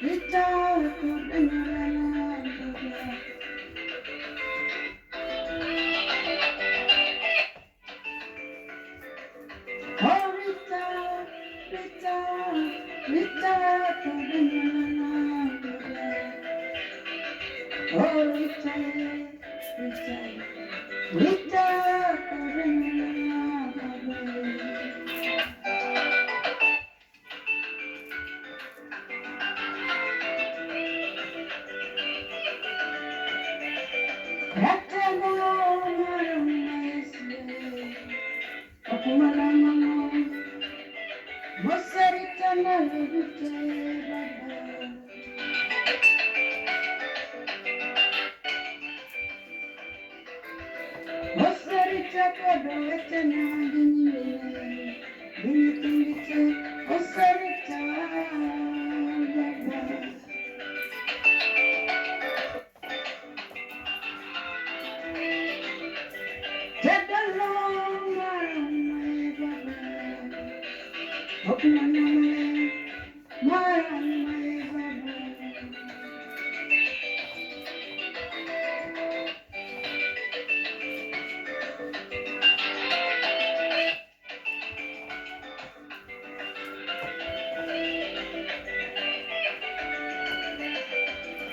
Rita kod anyuolana baba. Oh Rita, Rita, Rita kod anyuolana baba. Oh Rita, Rita, Rita kod anyuolana baba. Ratego mar Yesu, okumba mang'ongo, moserita ndalo duto baba. Oserita kod owetena gi nyimine gi nyithindi te, oserita baba. Jadolo mar baba, okumba mar baba.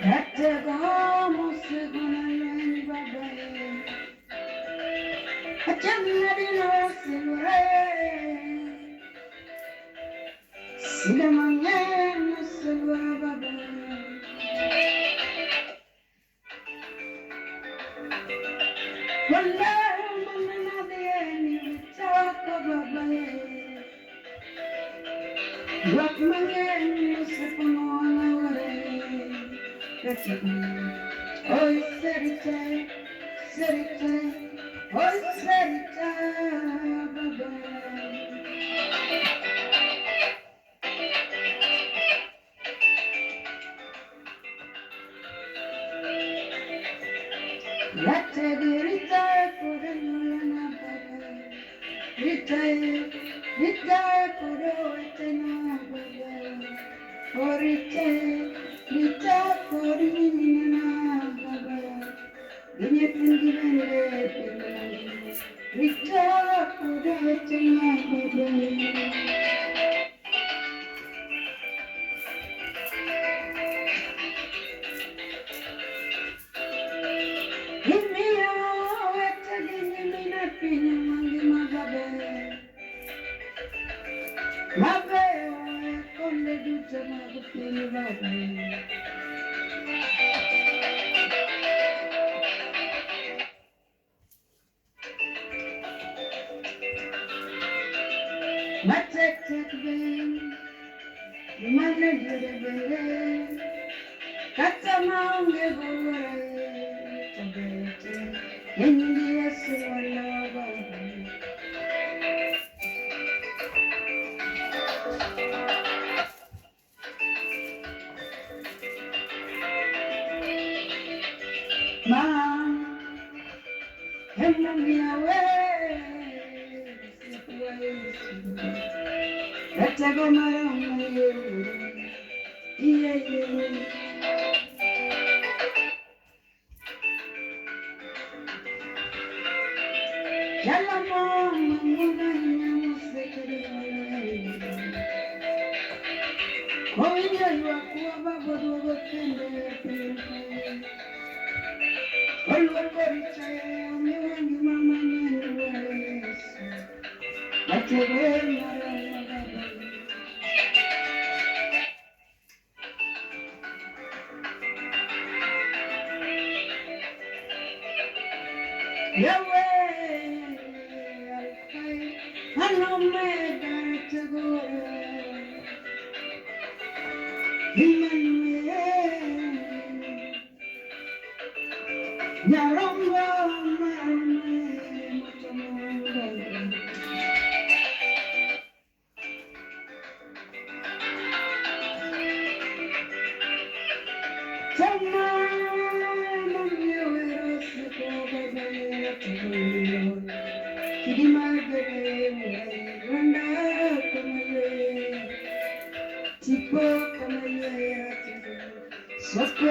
Ratego mosegona lweny baba. Achiel nadino oselwore. Sida mang'eny oselwora baba. Kuonde mane nadhiye ni chako baba. Ywak mang'eny osepong'o wang'a wuore. Ratego, oi serite, serite, oi serita baba. Ratego rita kod anyuolana baba. Rita, rita kod owetena baba. Oh rita, rita kod nyiminena baba. Gi nyithindgi bende piny mangima. Rita kod owetena baba. Gimiyo owete gi nyimine piny mangima baba. Mabeyo e konde duto mag piny baba. Matek tek be, mane diere bende, kata maonge wuora to bete, e nying Yesu walo baba. Ma emomiyo awer osiepwa Yesu. Ratego marama iye iye. Jalamo mang'won ahinya mosekedo Kowinjo ywakwa baba duogo kendo e piny ka. Oluoko richo omiwa ngima manyien wuoro Yesu. Ratego marama baba. Yahweh, Alpha and Omega, Ratego. Emmanuel, Nyarombo marome motomongo. Tama mamiyo siko baba ratego. Kidi magere murai rwanda kamaye. Tipo kama yeye soko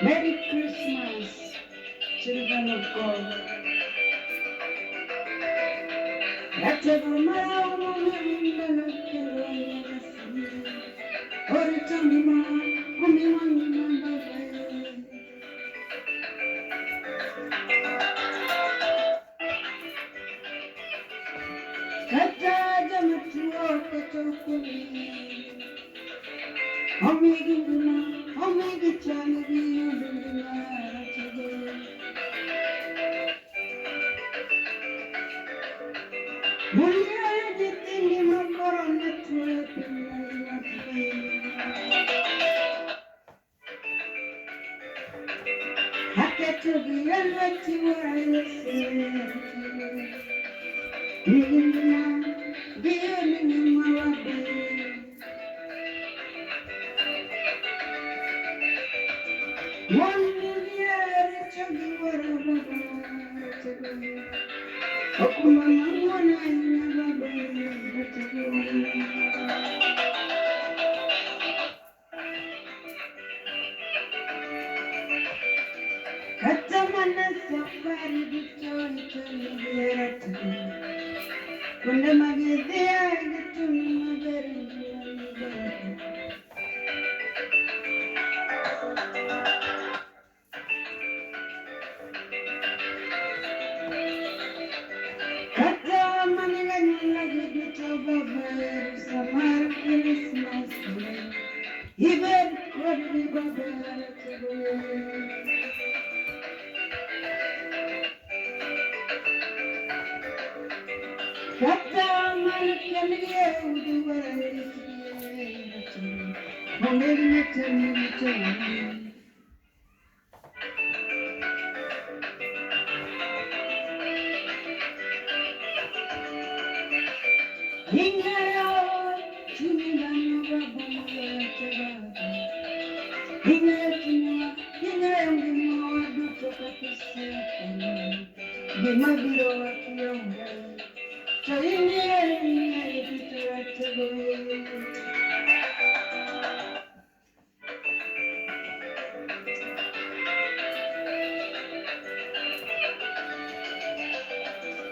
Merry Christmas, children of God.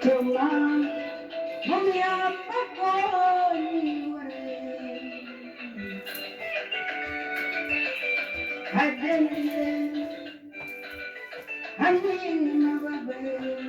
Toma momiyo apako ni Adende Anima babe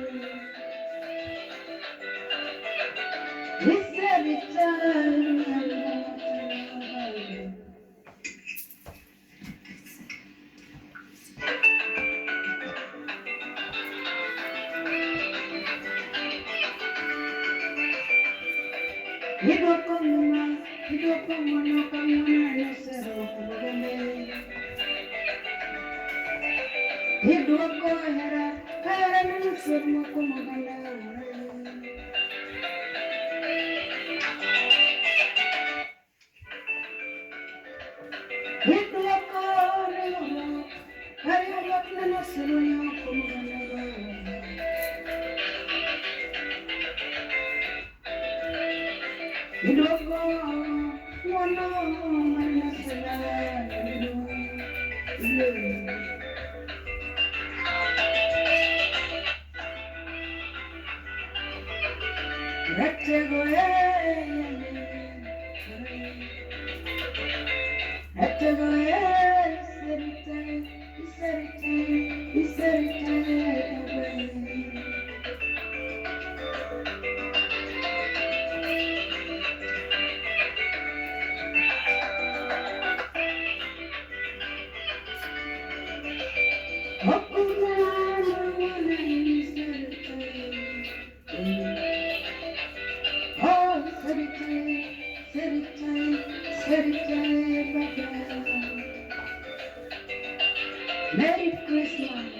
Merry Christmas.